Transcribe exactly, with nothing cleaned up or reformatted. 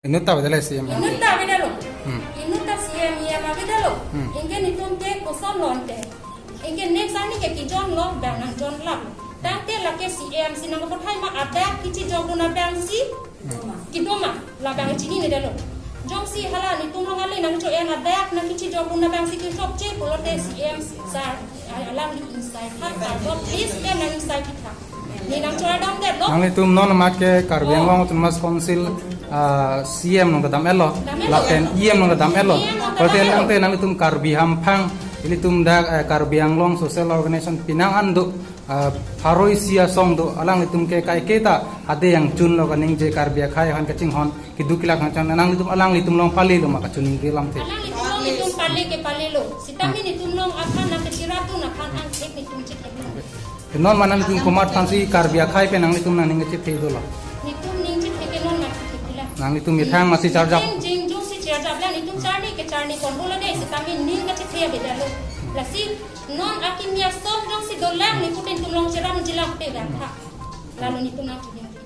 Inut ta avedetlo C E M. Inut ta avedetlo. Hmm. Inut ta C E M, E M avedetlo. Hmm. Anke netum ke koson lo ante. Anke next arni ke kijon lo, bang nangjon lap. Tangte lake C E M si nangpathai ma, adak kechijokdun abang si kedo ma, labang chinine detlo. Jongsi hala netum along ale nangcho-en adak nangkechijokdun abang si kechokche pulote C E M sir, alangli ingsai tha, please ke nang ingsai pitha. Ne nangchor damdetlo. Nanglitum non amat ke Karbi Anglong Autonomous Council, ah, C E M nangkedam-etlo. Dam-etlo. Lapen E M nangkedam-etlo. E M nangkedam-etlo. Pulote nangte nanglitum Karbi hamphang, ilitum dak, eh, Karbi Anglong Social Organization penang an do, ah, pharo isi asong do, alanglitum ke kaike ta ade jangchunlo kaningje, Karbi akhei aphan kachinghon keduk kelak hangchang, nanglitum alanglitum along palelo ma kachiningri alamthe. Alanglitum along itum pale ke palelo. Sitame netum along aphan nangkachirapdun aphan angthek netum chetheklo. Non ma nanglitum komat aphansi Karbi akhei pen nanglitum nangning kachethe dolo? Netum ning chethe ke non ma chethe pila. Nanglitum methang masi charjap. Netum jing jongsi charjap la netum charni ke charni pon pulote sitame ning kachethe avedetlo. Lasi non akimi asom jongsi dolang ne pute netum along cherapji lang pute bang tha. Lalo netum nangchiningri.